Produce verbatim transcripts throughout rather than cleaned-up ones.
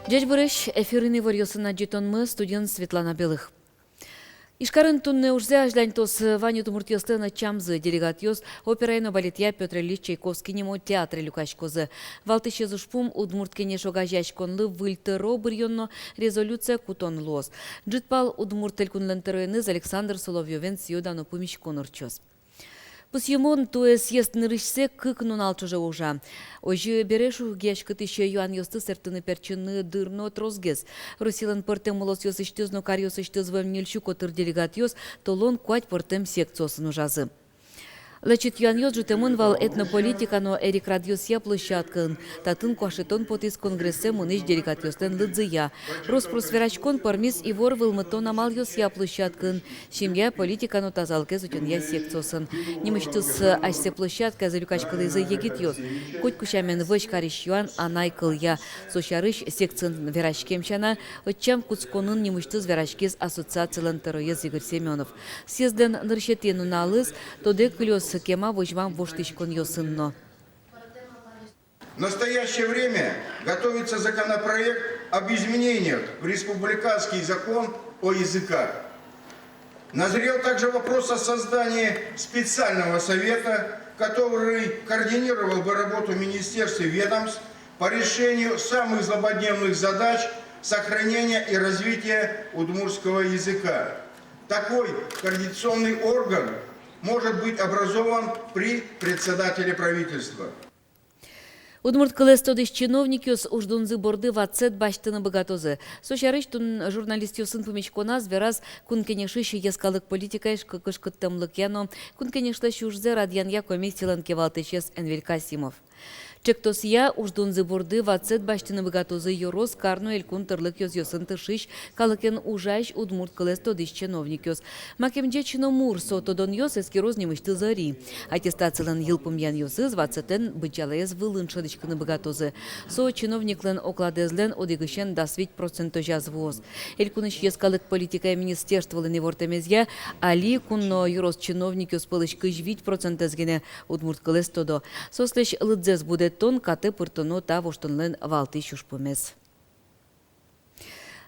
Ӟечбуресь! Эфирын иворъёсын адӟытонмы, студиын Светлана Белых. Ижкарын туннэ ужзэ азьланьтоз вань удмуртъёслэн ӧтчамзы. Делегатъёс операя но балетъя Пётр Ильич Чайковский нимо театре люкаськозы. Валтӥсез ужпум — Удмурт Кенеш огазеяськонлы выль тӧро быръён но резолюция кутон луоз. Ӝытпал Удмурт Элькунлэн тӧроеныз Александр Соловьёвен сӥё-дано пумиськон ортчоз. Пусйымон, туэ съезд нырысьсэ кык нунал ӵоже ужа. Озьы бере шугъяськытӥсь юанъёсты сэрттыны-пертчыны дыр но тросгес. Россилэн пӧртэм улосъёсысьтыз но каръёсысьтыз вуэм ньыль сю котыр делегатъёс толон куать пӧртэм секциосын ужазы. Лэчыт юанъёс ӝутэмын вал этнополитика но эрикрадъёсъя площадкаын. Татын куашетон потӥз конгрессэ мынӥсь делегатъёслэн лыдзыя. Рос-прос вераськон пӧрмиз ивор выльмытон амалъёсъя площадкаын, семья политика но тазалыкез утёнъя секциосын. Нимысьтыз асьсэ площадкаязы люкаськылӥзы егитъёс. Котьку сямен вӧсь карись юан анай кылъя. Со сярысь секциын вераськем сяна, ӧтчам кутсконын нимысьтыз вераськиз ассоциацилэн тӧроез Игорь Семёнов. Съездлэн нырысетӥ нуналыз тодэ кылёз кема возьмам воштӥськонъёсын но. В настоящее время готовится законопроект об изменениях в республиканский закон о языках. Назрел также вопрос о создании специального совета, который координировал бы работу министерств и ведомств по решению самых злободневных задач сохранения и развития удмуртского языка. Такой координационный орган может быть образован при председателе правительства. Удмурт кылэз тодӥсь чиновникъёс уждунзы борды ватсэт басьтыны быгатозы. Со сярысь туннэ журналистъёсын пумиськоназ вераз Кун Кенешысь йӧскалык политикаысь кы-, кышкыттэмлыкъя но Кун Кенешлэсь ужзэ радъянъя комиссилэн кивалтӥсез Энвиль Касимов. Ӵектосъя, уждунзы борды ватсэт басьтыны быгатозы ёрос, кар но элькун тырлык ёзъёсын тыршись, калыкен ужась удмурт кылэз тодӥсь чиновникъёс. Макем ӟеч но мур со тодонъёс эскероз нимысьтыз ӧри. Аттестацилэн йылпумъянъёсыз ватсэтлэн быдӟалаез вылын шӧдӥськыны быгатозы. Со чиновниклэн окладэзлэн одӥгысен дас вить процентозяз вуоз. Элькунысь йӧскалык политикая министерстволэн ивортэмезъя, али кун но ёрос чиновникъёс пӧлысь кызь вить процентэз гинэ удмурт кылэз тодо. Соослэсь лыдзэс будэтон катэ пыртоно та воштонлэн валтӥсь ужпумез.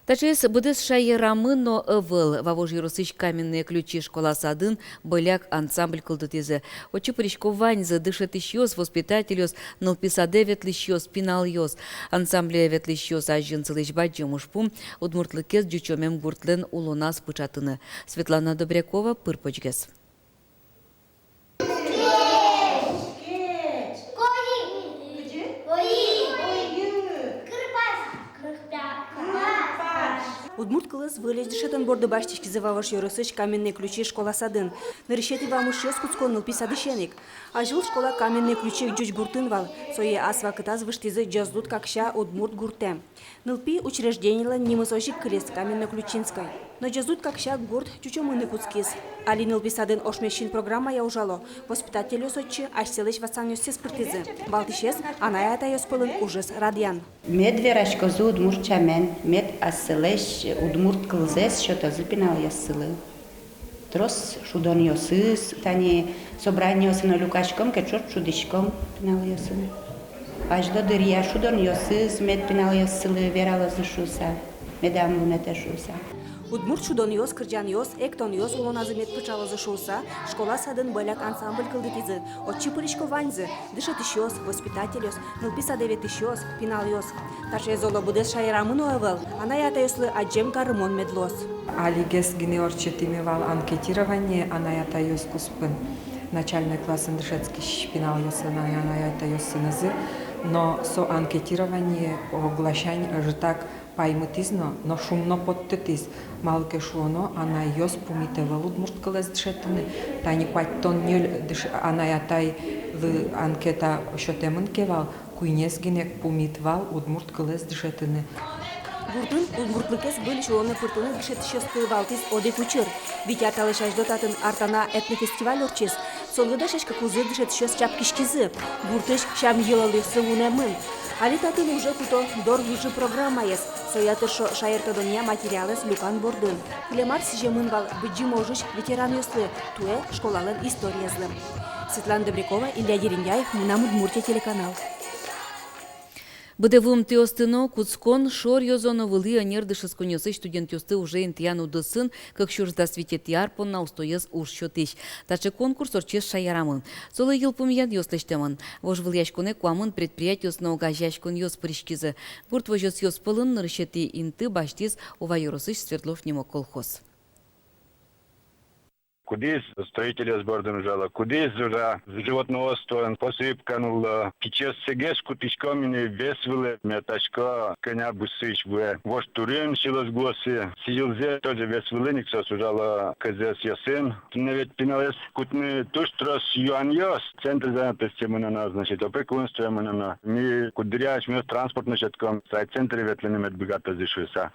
Таӵеез быдэс шаерамы но ӧвӧл. Вавож ёросысь Каменные Ключи школа садын «Бӧляк» ансамбль кылдытӥзы. Отчы пырисько ваньзы: дышетӥсьёс, воспитательёс, нылпи садэ ветлӥсьёс, пиналъёс. Ансамбле ветлӥсьёс азьын сылӥсь бадӟым ужпум — удмуртлыкез ӟучомем гуртлэн улоназ пыӵатыны. Светлана Добрякова пыр-почгес. Удмурт кылэз выльысь дышетон борды басьтӥськизы Вавож ёросысь Каменные Ключи школа садын. Нырысетӥ вамышъёс кутско нылпи садысен ик. Азьвыл школа Каменные Ключи ӟуч гуртын вал, сое ас вакытаз выжтӥзы Ӟозлуд-Какся удмурт гуртэ. Нылпи учрежденилэн нимыз озьы ик кылиз — Каменноключинской. Но Ӟозлуд-Какся гурт ӟучомыны кутскиз. Али нылпи садын ошмес син программая ужало. Воспитательёс отчы асьсэлэсь ватсанъёссэс пыртӥзы. Валтӥсез — анай-атайёс пӧлын ужез радъян. Мед вераськозы удмурт сямен, мед асьсэлэсь удмурт кылзэс сётозы пиналъёссылы. Трос шудонъёсыз, тани собраниосы но люкаськом ке, ӵош шудӥськом пиналъёсын. Азьло дыръя шудонъёсыз мед пиналъёссылы вералозы шуыса, медам вунэтэ шуыса. Удмурт шудонъёс, кырӟанъёс, эктонъёс улоназы мед пыӵалозы шуыса, школа садын «Бӧляк» ансамбль кылдытӥзы. Отчы пырисько ваньзы: дышетӥсьёс, воспитательёс, нылпи садэ ветлӥсьёс, пиналъёс. Таӵеез оло быдэс шаерамы но ӧвӧл. Анай-атайёслы адӟем карымон мед луоз. Алигес гинэ ортчытӥмы вал анкетирование анай-атайёс куспын. Начальной классын дышетскись пиналъёслэн анай-атайёсынызы, но со анкетирование огласянь ӧжытак паймытӥз но, но шум но поттытӥз. Малы ке шуоно, анайёс пумит ӧвӧл удмурт кылэз дышетыны. Тани куатьтон ньыль дыш-, анай-атайлы анкета сётэмын ке вал, куинез гинэ пумит вал удмурт кылэз дышетыны. Гуртын удмуртлыкез выльысь улонэ пыртыны дышетӥсьёсты валтӥз одӥг учыр. Вить ар талэсь азьло татын «Артана» этнофестиваль ортчиз. Солы дасяськыкузы дышетӥсьёс чапкиськизы. Гуртысь сям-йылолъёссы вунэмын. Али татын уже куто «Дор выжы» программаез. Соя тыршо шаертодонъя материалэз люкан бордын. Кылем ар сӥземын вал Быдӟым ожысь ветеранъёслы, туэ — школалэн историезлы. Светлана Добрякова, Илья Дерендяев, «Мынам Удмуртие» телеканал. Быдэ вуымтэосты но кутскон, шоръёзо но вылӥ ӧнер дышетсконъёсысь студентъёсты уже интыян удысын кык сюрс дас витетӥ ар понна устоез уж сётӥсь. Таӵе конкурс ортчиз шаерамы. Солы йылпумъянъёс лэсьтэмын. Вожвылъяськонэ куамын предприятиос но огазеяськонъёс пыриськизы. Гурт возёсъёс пӧлын нырысетӥ инты басьтӥз Ува ёросысь Свердлов нимо колхоз. Кудӥз строительёс бордын ужало, кудӥз ужа животноводствоын, посыпка нулло. Пичиоссэгес кутӥськом ини вес вылэ, мертасько кӧня бусыысь вуэ. Вож турын силос гуосы, сӥзьылзэ тоже вес вылын ик соос ужало КЗС-ёсын. Туннэ ведь пиналэз кутыны туж трос юанъёс. Центр занятости мыноно, значит, опекунствое мыноно. Ми куддыръя асьмеос транспорт но сётком, райцентре ветлыны мед быгатозы шуыса.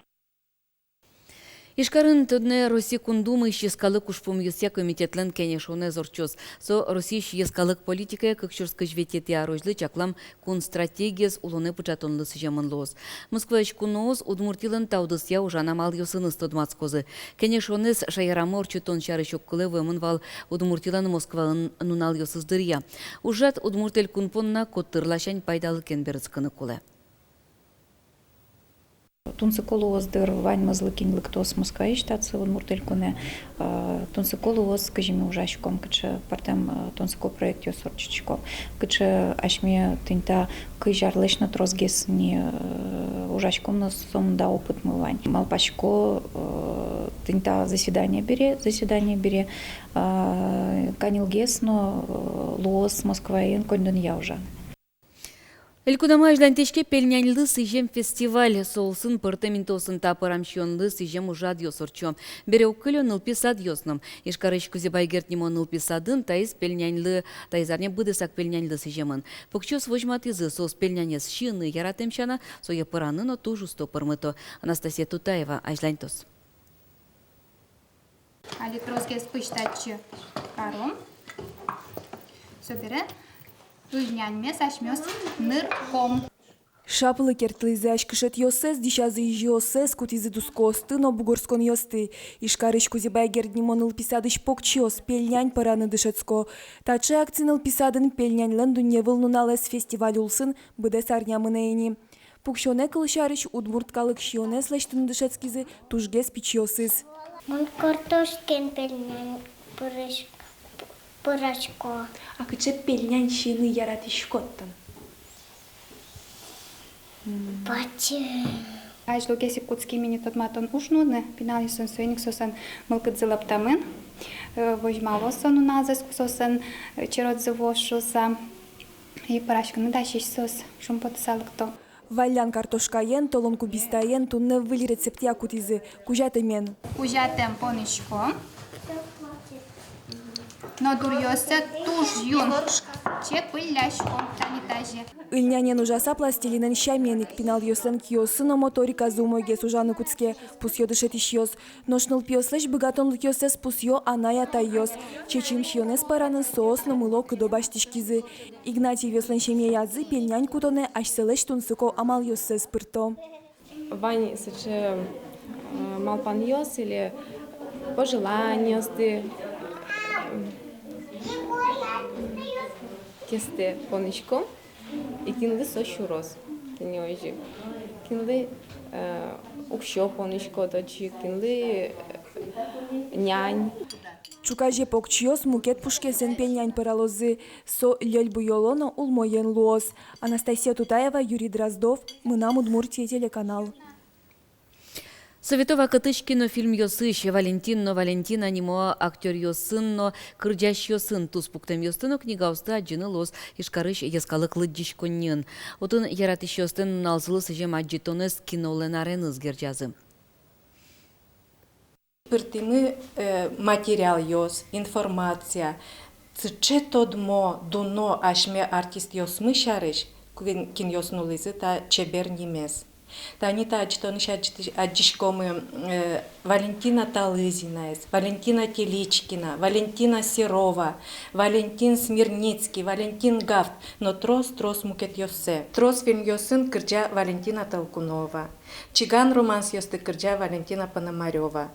Ижкарын туннэ Россия Кун Думаысь йӧскалык ужпумъёсъя комитетлэн кенешонэз ортчоз. Со Россиысь йӧскалык политикая кык сюрс кызь витетӥ арозьлы чаклам кун стратегиез улонэ пыӵатонлы сӥземын луоз. Москваысь куноос Удмуртилэн та удысъя ужан амалъёсыныз тодматскозы. Кенешонэз шаерамы ортчытон сярысь огкылэ вуэмын вал Удмуртилэн Москваын нуналъёсыз дыръя. Ужрад Удмурт Элькун понна котыр ласянь пайдалыкен берытскыны кулэ. Тунсыко луоз, дыр, ваньмызлы, кин лыктоз Москваысь татчы, Удмурт Элькунэ. Э, тунсыко луоз, кызьы ми ужаськом, кыӵе пӧртэм, э, тунсыко проектъёс ортчытӥськом, кыӵе асьме тӥни та кызь арлэсь но тросгес ни, э, ужаськом но, сомында опытмы вань. Малпасько, э, тӥни та заседание бере, заседание бере, э, каньылгес но, э, луоз Москваын коньдонъя ужан. Элькунамы азьланьтӥське пельняньлы сӥзем фестиваль. Со улсын пӧртэм интыосын та пӧрам сиёнлы сӥзем ужрадъёс ортчо. Бере уг кыльо нылпи садъёс но. Ижкарысь Кузебай Герд нимо нылпи садын таиз пельняньлы, таиз арня быдэсак пельняньлы сӥземын. Покчиос возьматӥзы, соос пельнянез сиыны яратэм сяна, сое пӧраны но туж усто пӧрмыто. Анастасия Тутаева азьланьтоз. Али тросгес пызь татчы каром. Собере пельняньмес асьмеос нырком. Шаплы керттылӥзы азькышетъёссэс, дӥсязы изьыоссэс, кутӥзы дускоосты но бугырсконъёсты. Ижкарысь Кузебай Герд нимо нылпи садысь покчиос пельнянь пӧраны дышетско. Таӵе акци нылпи садын пельняньлэн дунневыл нуналэз фестиваль улсын быдэс арня мынэ ини. Пуксёнэ, кылсярысь, удмурт калык сиёнэз лэсьтыны дышетскизы тужгес пичиосыз. Мон картошкаен пельнянь пӧрась-, пӧрасько. А кыӵе пельнянь сиыны яратӥськод тон? Паче. Азьлогес ик кутским ини тодматон уж нуыны, пиналъёсын, соин ик соослэн мылкыдзы лаптамын, э, возьмало со нуналзэс, ку соослэн, э, черодзы вуоз шуыса. И пӧраськыны дасесь соос, шумпотыса лыкто. Валлян картошкаен, толон кубистаен, туннэ выль рецептъя кутӥзы, кузятэмен. Кузятэм понӥсько. Но дуръёссэ туж юн чепыллясько тани таӵе. Ыльнянен ужаса, пластилинэн сямен ик, пиналъёслэн киоссы но моториказы умойгес ужаны кутске, пусъё дышетӥсьёс. Нош нылпиослэсь быгатонлыкъёссэс пусъё анай-атайёс. Чечым сиёнэз пӧраны соос но мыло-кыдо басьтӥськизы. Игнатьевъёслэн семьяязы пельнянь кутонэ асьсэлэсь тунсыко амалъёссэс пырто. Вань сыӵе, э, малпанъёс или пожеланиосты, э, кестэ понӥськом. И кинлы со сюроз, тӥни озьы. Кинлы, э, уксё понӥськод отчы, кинлы, э, нянь. Ӵуказе покчиос мукет пушкесэн пельнянь пӧралозы. Со льӧль буёло но улмоен луоз. Анастасия Тутаева, Юрий Дроздов, «Мынам Удмуртие» телеканал. Совето вакытысь кинофильмъёсысь Валентин но Валентина нимо актёръёсын но кырӟасьёсын туспуктэмъёсты но книгаосты адӟыны луоз Ижкарысь йӧскалык лыдӟиськонниын. Отын яратӥсьёслэн нуналзылы сӥзем адӟытонэз кинолэн ареныз герӟазы. Пыртӥмы, э, материалъёс, информация, сыӵе тодмо, дуно асьме артистъёсмы сярысь, кин-, кинъёс нуллӥзы та чебер нимез. Тани та адӟытонысь адӟытӥ-, адӟиськомы, э, Валентина Талызинаез, Валентина Теличкина, Валентина Серова, Валентин Смирницкий, Валентин Гафт но трос-трос мукетъёссэ. Трос фильмъёсын кырӟа Валентина Толкунова, «Чиган» романсъёсты кырӟа Валентина Пономарёва.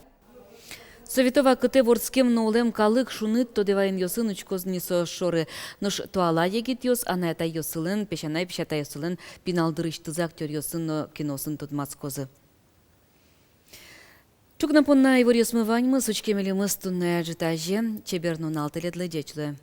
Советъёс вакытэ вордскем но улэм калык шуныт тодэ ваёнъёсын учкоз ни соос шоры. Нош туала егитъёс анай-атайёссылэн, песянай-песятайёссылэн пинал дырысьтызы актёръёсын но киноосын тодматскозы. Ӵукна понна иворъёсмы ваньмыз. Учке милемыз туннэ ӝытазе. Чебер нунал тӥледлы, ӟеч луэ.